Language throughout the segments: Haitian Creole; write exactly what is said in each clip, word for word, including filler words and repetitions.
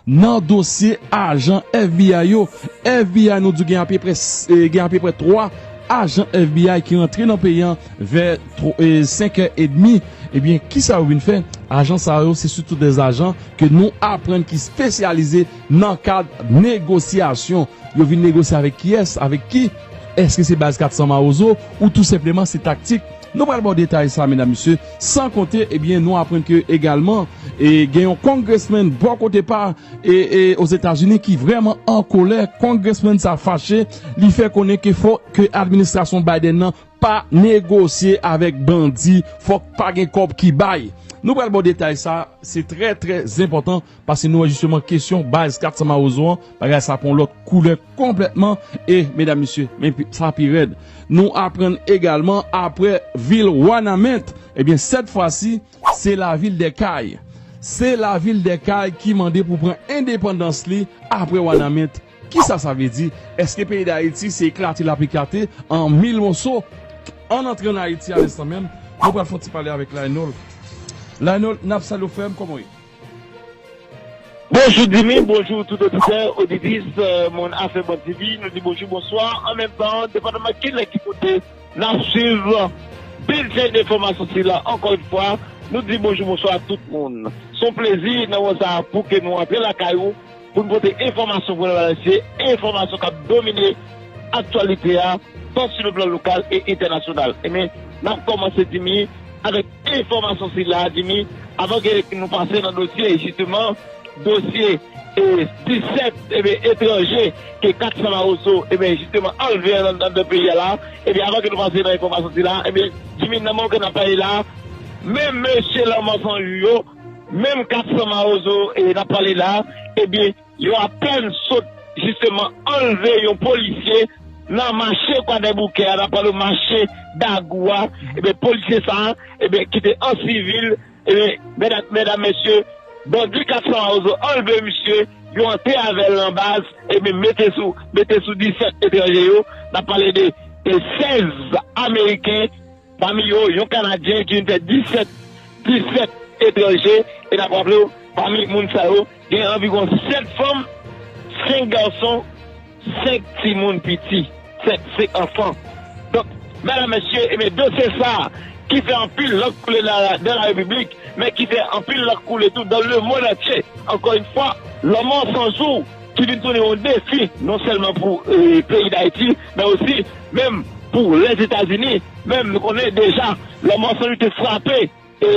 Nan dosye ajan F B I yo, F B I nou di gen apeprè, eh, gen apeprè twa ajan F B I ki rantre nan peyi an vè tw-, eh, senk è edmi. Ebyen, kisa yo vin fè? Ajan sa yo, se sitou de ajan ke nou aprann ki espesyalize nan kad negosyasyon. Yo vin negosye avèk kiyès? Avèk ki? Èske se baz kat san Mawozo ou tou senpleman se taktik? Nou pral ba w detay sa, medam, mesye. San konte, ebyen, nou aprann ke egalman, e, gen yon congressman bò kote pa, e, e, Ozetazini ki vrèman an kolè. Congressman sa fache, li fè konnen ke fò ke administrasyon Biden nan pa negosye avèk bandi, fòk pa gen kòb ki bay. Nou pral ba w detay sa, se trè, trè enpòtan, paske nou wè jisteman kesyon baz kat san Mawozo an, bagay sa pran yon lòt koulè konplètman. E, medam, mesye, men pi, sa pi rèd. Nou aprann egalman, apre vil Wanament, ebyen, sèt fwa si, se lavil dè Kay. Se lavil dè Kay ki mande pou pran endepandans li apre Wanament. Kisa sa vle di? Èske peyi Dayiti se eklate l ap eklate an mil moso? Ann antre ann Ayiti a lenstan menm. Nou pral fè yon ti pale avèk Laynol. Laynol, n ap salye w, frè m, kòman w ye? Bonjou Dimi, bonjou tout oditè, oditris, euh, Moun Afè Bandi T V. Nou di bonjou, bonswa. An menm tan, depatman kilè ki kote n ap swiv bilten enfòmasyon sila. Ankò yon fwa, nou di bonjou, bonswa a tout moun. Se yon plezi nan moman sa a pou ke nou antre lakay ou, pou n pote enfòmasyon pou nou balanse, enfòmasyon k ap domine aktyalite a, tan sou le plan lokal e entènasyonal. Ebyen, n ap kòmanse, Dimi, avèk enfòmasyon sila, Dimi, avan ke nou pase nan dosye, jisteman, dosye, e, disèt, ebyen, etranje ke kat san Mawozo, ebyen, jisteman, anlve anndan, anndan peyi a la. Ebyen, avan ke nou pase nan enfòmasyon sila, ebyen, Dimi, nan moman ke n ap pale la, menm mesye Lanmò San Jou yo, menm kat san Mawozo, e, n ap pale la, ebyen, yo apèn sot, jisteman, anlve yon polisye nan mache Kwadèboukè a, n ap pale mache Dagou a. Ebyen, polisye sa a, ebyen, ki te an sivil, ebyen, medam, medam, mesye, bandi kat san Mawozo anlve misye, yo antre avè l nan baz, ebyen, mete sou, mete sou disèt etranje yo, n ap pale de, de sèz Ameriken, pami yo, yon Kanadyen ki vin fè disèt, disèt etranje, e n ap raple w, pami moun sa yo, gen anviwon sèt fanm, senk gason, senk timoun piti, senk, senk anfan. Donk, medam, mesye, ebyen, dosye sa a ki fè anpil lank koule nan la, dans la République, men ki fè anpil lank koule tou dans le monde entier. Ankò yon fwa, Lanmò San Jou ki vin tounen yon defi, non sèlman pou, e, peyi Dayiti, men osi menm pou Lèzetazini. Menm nou konnen deja, Lanmò San Jou te frape, e,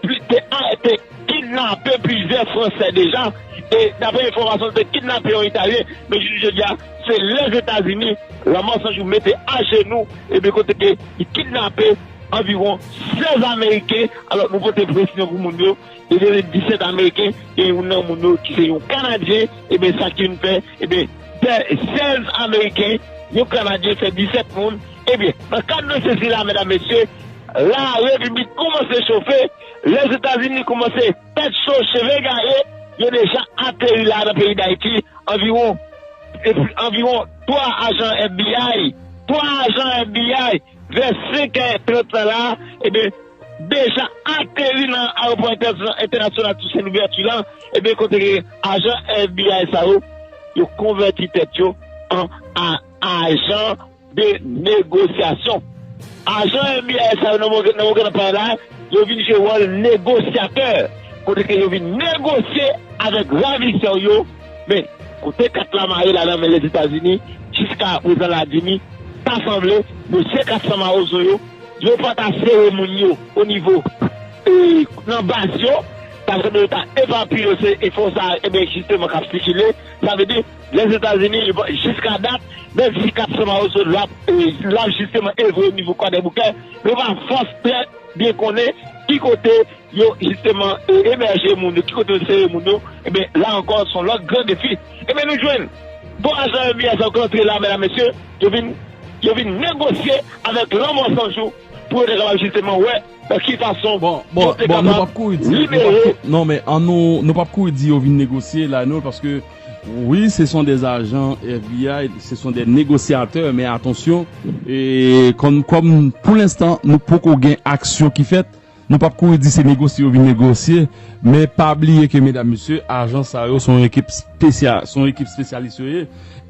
pli, te, a, te kidnape plizyè Fransè deja. E daprè enfòmasyon, te kidnape yon Italyen, men jounen jodi a, se Lèzetazini, Lanmò San Jou mete ajenou, ebyen, kote ke li kidnape anviwon sèz Ameriken. Alò, nou pote presizyon pou moun yo. Yo te disèt Ameriken, e youn nan moun yo ki se yon Kanadyen, ebyen, sa ki vin fè, ebyen, sèz Ameriken, yon Kanadyen fè disèt moun. Ebyen, nan kad dosye sila, medam, mesye, la Repiblik kòmanse chofe, Lèzetazini kòmanse tèt cho, cheve gaye, yo deja ateri la nan peyi Dayiti, anviwon, epi anviwon twa ajan F B I, twa ajan F B I, vè senk è trant la, ebyen, deja ateri nan ayewopò entènasyonal, entènasyonal Toussaint Louverture la, ebyen, kote ke ajan F B I sa yo, yo konvèti tèt yo an a, ajan de negosyasyon. Ajan F B I sa yo, nan moman, nan moman n ap pale la, yo vin jwe wòl negosyatè, kote ke yo vin negosye avèk ravisè yo, men kote kat la mare la nan men Lèzetazini, jiska prezan la, Dimi, ta sanble mesye kat san Mawozo yo, yo pa ta sere moun yo o nivo, e, nan baz yo, ta sanble yo ta evakiye yo, se enfo sa, ebyen, jisteman, k ap sikile. Sa vle di, Lèzetazini, yo pa, jiska dat, menm si kat san Mawozo l ap, e, l ap jisteman evre o nivo Kwadèboukè, yo pa fòs trè byen konnen ki kote yo, jisteman, e, ebèje moun yo, ki kote yo sere moun yo, ebyen, la ankò, se yon lòt gran defi. Ebyen, nou jwenn twa ajan F B I sa yo k antre la, medam, mesye, yo vin, yo vin negosye avèk Lanmò San Jou pou yo te kapab, jisteman, wè nan ki fason, bon, bon, yo te, bon, nou kapab p ap kouri di, nou p ap libere. Kou-, non, men an nou, nou p ap kouri di yo vin negosye la, non, paske, wi, ce sont des agents F B I, ce sont des négociateurs, men atansyon, e kòm, kòm pou lenstan, nou poko gen aksyon ki fèt, Nou p ap kouri di se negosye yo vin negosye, men pa bliye ke medam mesye, ajan sa yo se yon ekip espesyal, se yon ekip espesyalis yo ye.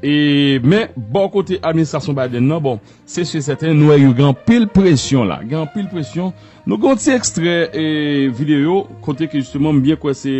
E, men bò kote administrasyon Biden nan, bon, se si e sèten, nou wè yo gen anpil presyon la, gen anpil presyon. Nou gen yon ti ekstrè e, videyo kote ke jisteman m byen kwè se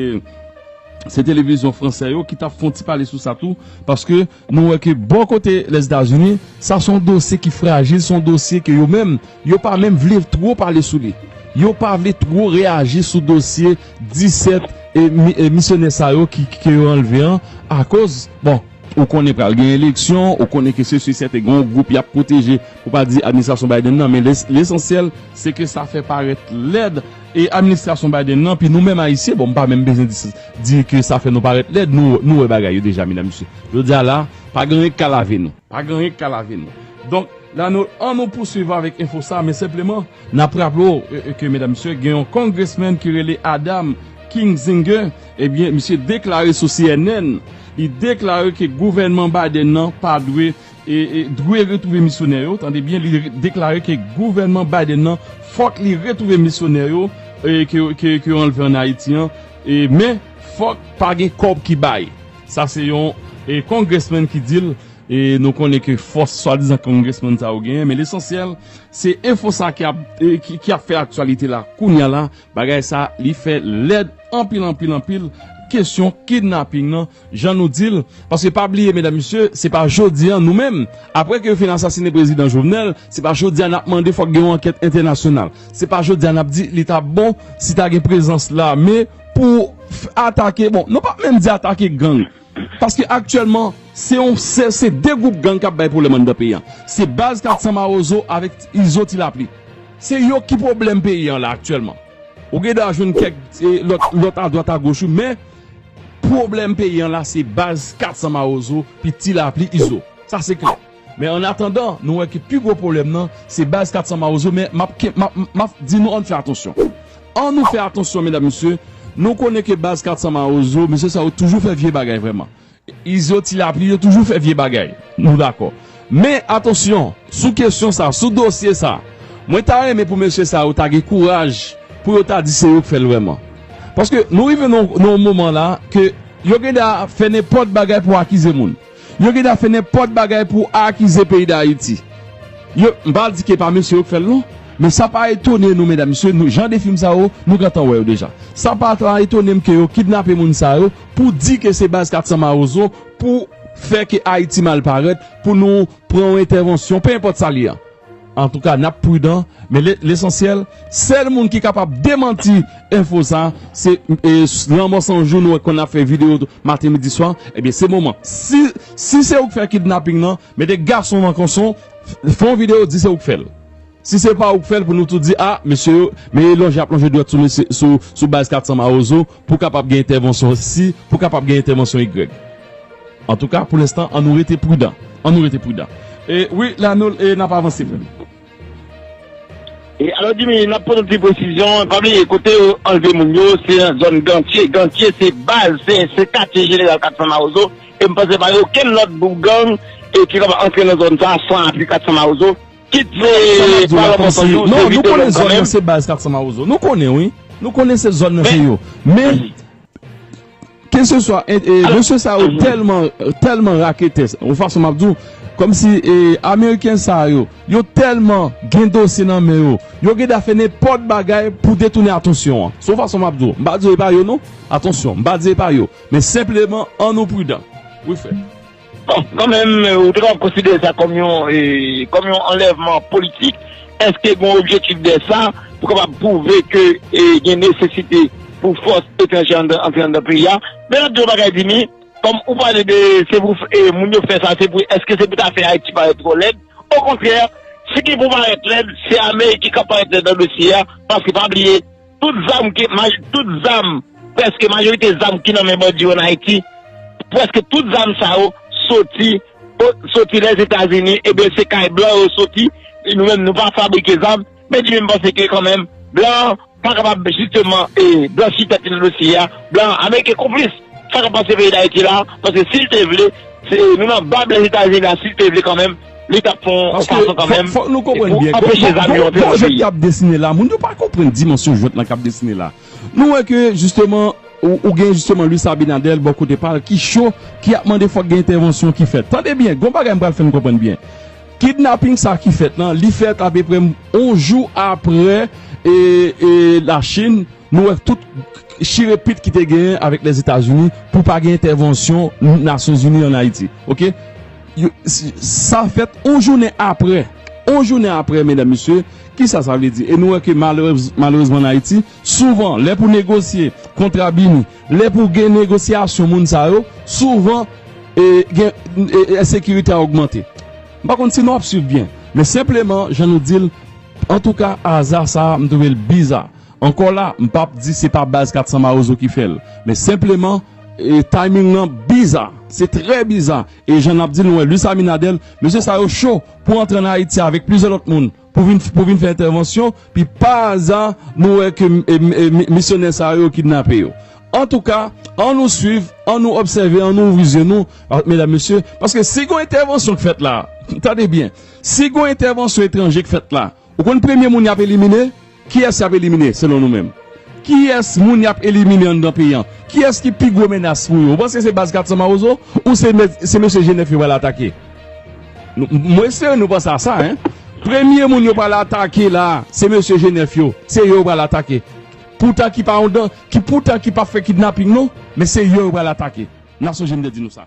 se televizyon fransè yo ki t ap fè yon ti pale sou sa tou, paske nou wè ke bò kote Lèzetazini, sa se yon dosye ki frajil, se yon dosye ke yo menm, yo pa menm vle twò pale sou li. Yo pa vle twò reyaji sou dosye disèt e, mi- e misyonè sa yo ki, ki ke yo anlve an, akoz, bon, ou konnen pral gen eleksyon, ou konnen ke se si e sèten gen yon gwoup y ap pwoteje, pou pa di administrasyon Biden nan, men les- lesansyèl, se ke sa fè parèt lèd e administrasyon Biden nan, pi nou menm Ayisyen, bon, m pa menm bezwen di, di ke sa fè nou parèt lèd, nou, nou wè bagay yo deja, medam, mesye. Jodi a la, pa gen anyen k ka lave nou. Pa gen anyen k ka lave nou. Donk, la nou, an nou pouswiv avèk enfo sa, men senpleman, n ap raple w, e, e, ke, medam, mesye, gen yon congressman ki rele Adam Kinzinger, ebyen, misye deklare sou C N N, li deklare ke gouvènman Biden nan pa dwe e, e, dwe retwouve misyonè yo. Tande byen, li re- deklare ke gouvènman Biden nan fòk li retwouve misyonè yo e, ke, ke, ke yo anlve ann Ayiti an. E, men, fòk pa gen kòb ki bay. Sa se yon e, congressman ki di l. E nou konnen ke fòs swadizan congressman sa yo genyen, men lesansyèl, se enfo sa ki ap, e, ki, ki ap fè aktyalite la kounye a la. Bagay sa, li fè lèd anpil, anpil, anpil. Kesyon kidnaping nan, jan nou di l, paske pa bliye, medam, mesye, se pa jodi a nou menm, apre ke yo fin asasinen prezidan Jovenel, se pa jodi a n ap mande fòk gen yon ankèt entènasyonal. Se pa jodi a n ap di li t ap bon si ta gen prezans lame pou f- atake, bon, nou p ap menm di atake gang. Paske aktyèlman, se yon se, se de gwoup gang k ap bay pwoblèm anndan peyi a. Se baz kat san Mawozo avèk Izo Ti Lapli. Se yo ki pwoblèm peyi a la aktyèlman. Ou gen dwa jwenn kèk e, lòt, lòt adwat agoch, wi, men pwoblèm peyi a la se baz kat san Mawozo, pi Ti Lapli, Izo. Sa se klè. Men annatandan, nou wè ke pi gwo pwoblèm nan se baz kat san Mawozo, men m ap, ke- m ap, m ap di nou ann fè atansyon. An nou fè atansyon, medam, mesye. Nou konnen ke baz kat san Mawozo, mesye sa yo toujou fè vye bagay vrèman. Izo Ti Lapli, yo toujou fè vye bagay. Nou dakò. Men atansyon, sou kesyon sa, sou dosye sa, mwen ta renmen pou mesye sa yo ta gen kouraj pou yo ta di se yo k fè l vrèman. Paske nou rive nan nan yon moman la ke yo gen dwa fè nenpòt bagay pou akize moun. Yo gen dwa fè nenpòt bagay pou akize peyi Dayiti. Yo, m pa di ke pa mesye yo k fè l non. Men sa pa etone nou, medam, mesye, nou, jan de fim sa yo, nou gentan wè yo deja. Sa pa ta etone m ke yo kidnape moun sa yo pou di ke se baz kat san Mawozo pou fè ke Ayiti mal parèt, pou nou pran yon entèvansyon, pe enpòt sa li ye. Antouka, n ap pridan, men le- lesansyèl, sèl moun ki kapab demanti enfo sa, se e, s- Lanmò San Jou, nou wè konn ap fè videyo tou, maten, midi, swa, ebyen, se moman. Si, si se ou k fè kidnaping nan, mete gason nan kanson, f- fè yon videyo, di se ou k fè l. Si se pa ou k fè l, pou nou tou di, a, mesye yo, men yo lonje ap lonje dwèt sou mesye, sou, sou baz kat san Mawozo, pou kapab gen entèvansyon si, pou kapab gen entèvansyon igrèg. Antouka, pou lenstan, an nou rete pridan. An nou rete pridan. E, wi, la nou, e, n ap avanse, frè m. E alò, Jimmy, n ap pote yon ti presizyon. Pa bliye, kote yo anlve moun yo, se nan zòn Gantye. Gantye, se baz, se se katye jeneral kat san Mawozo. E m panse pa gen okenn lòt gwoup gang e ki kapab antre nan zòn sa a san apui kat san Mawozo. Kit se pa lanmò San Jou, se vide lòm kanmenm. Se baz kat san Mawozo. Nou konnen, wi. Nou konnen se zòn nan se yo. Men, keseswa, e, e, mesye sa yo tèlman, tèlman raketè, yon fason m ap di w, kòmsi e, ameriken sa yo, yo tèlman gen dosye nan men yo, yo gen dwa fè nenpòt bagay pou detounen atansyon an. Se yon fason m ap di w. M pa di w e pa yo non. Atansyon, m pa di e pa yo. Men senpleman, an nou pridan. Wi, frè. Bon, kanmenm, ou te kapab konsidere sa kòm yon, e, kòm yon anlèvman politik. Èske gen yon objektif dèyè sa pou kapab pwouve ke e, gen nesesite pou fòs etranje antre anndan peyi a? Men n ap di yon bagay, Jimmy, kòm ou pale de se pou e, moun yo fè sa, se pou èske se pou ta fè Ayiti parèt twò lèd? Okontrè, si gen pou parèt lèd, se Amerik ki kab parèt lèd nan dosye a, paske pa bliye, tout zam ki, maj, tout zam, prèske majorite zam ki nan men bandi yo ann Ayiti, prèske tout zam sa yo soti, soti Lèzetazini, ebyen se kay blan yo soti, nou menm nou pa fabrike zam, men di menm panse ke kanmenm, blan pa kapab jisteman e, blanchi tèt li nan dosye a, blan ameriken konplis, sa k ap pase peyi Dayiti la, paske si l te vle, se nou nan bab Lèzetazini la, si l te vle kanmenm, Li t ap fè yon Paske fason fòk, kanmenm fòk nou konprann byen. Anpeche zam yo antre Gon nan jwèt peyi. K ap desine la, moun yo pa konprann dimansyon jwèt lan k ap desine la. Nou wè ke jisteman, ou, ou gen jisteman Luis Abinader bò kote pa l ki cho, ki ap mande fòk gen entèvansyon ki fèt. Tande byen, gon bagay m pral fè n konprann byen. Kidnaping sa ki fèt lan, li fèt apeprè yon jou apre e, e Lachin, nou wè tout chirepit ki te genyen avèk Lèzetazini pou pa gen entèvansyon Nasyonzini ann Ayiti. Oke? Yo- s- sa fèt yon jounen apre. Yon jounen apre, medam, mesye, kisa sa vle di? E nou wè ke malerez- malerezman ann Ayiti, souvan, lè pou negosye kontra Bini, lè pou gen negosyasyon moun sa yo, souvan e, gen, e, ensekirite a ogmante. M pa konn si nou ap swiv byen, men senpleman, jan nou di l, antouka, aza sa a, m twouve l biza. Ankò la, m p ap di se pa baz kat san Mawozo ki fè l, men senpleman, e, timing lan biza. Se trè biza. E jan n ap di l, nou wè Luis Abinader, mesye sa yo cho pou antre ann Ayiti avèk plizyè lòt moun pou vin, pou vin fè entèvansyon, pi pa aza, nou wè ke e, e, mi- misyonè sa yo kidnape yo. Antouka, an nou swiv, an nou obsève, an nou ouvri zye nou, a, medam, mesye, paske si gon entèvansyon k fèt la, tande byen, si gon entèvansyon etranje k fèt la, ou konn premye moun y ap elimine? Kiyès y ap elimine, selon nou menm? Kiyès moun y ap elimine anndan peyi an? Kiyès ki pi gwo menas pou yo? Ou panse se baz kat san Mawozo? Ou se, me- se mesye G nèf yo pral atake? Nou- Mwen espere nou panse a sa, en. Premye moun yo pral atake la, se mesye G nèf yo. Se yo yo pral atake. Poutan ki pa anndan, ki poutan ki pa fè kidnaping non, men se yo yo pral atake. N ap sonje m te di nou sa.